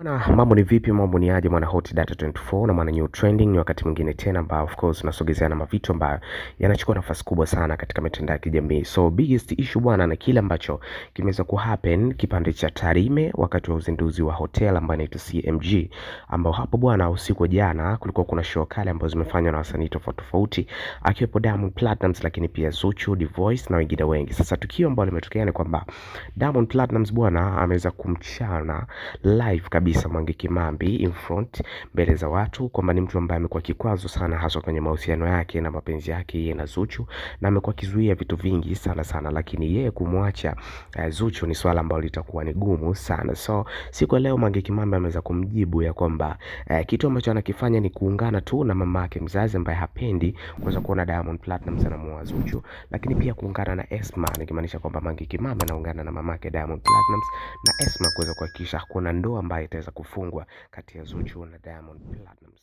Na mambo ni vipi, mambo ni aje mwana Hot Data 24 na mwana New Trending. Ni wakati mwingine tena ambao of course tunasogezeana mavitu ambayo yanachukua nafasi kubwa sana katika mitandao ya kijamii. So biggest issue bwana, na kile ambacho kimeweza kuhappen kipande cha Tarime wakati wa uzinduzi wa hotel ambayo inaitwa CMG, ambao hapo bwana, usiku wa jana kulikuwa kuna show kali ambazo zimefanywa na wasanii tofauti tofauti akiwepo Diamond Platnumz, lakini pia Zuchu, Dvoice na wengine wengi. Sasa tukio ambalo limetokea ni kwamba Diamond Platnumz bwana ameweza kumchana live kabisa Mange Kimambi in front mbele za watu kwamba ni mtu ambaye amekuwa kikwazo sana haswa kwenye mahusiano yake na mapenzi yake yeye na Zuchu, na amekuwa akizuia vitu vingi sana sana, lakini yeye kumwacha Zuchu ni swala ambalo litakuwa ni gumu sana. So siku ya leo Mange Kimambi ameweza kumjibu ya kwamba kitu ambacho anakifanya ni kuungana tu na mama yake mzazi ambaye hapendi kuweza kuona Diamond Platnumz anamuoa Zuchu, lakini pia kuungana na Esma, nikimaanisha kwamba Mange Kimambi anaungana na mamake Diamond Platnumz na Esma kuweza kuhakikisha hakuna ndoa ambayo itaweza kufungwa kati ya Zuchu na Diamond Platnumz.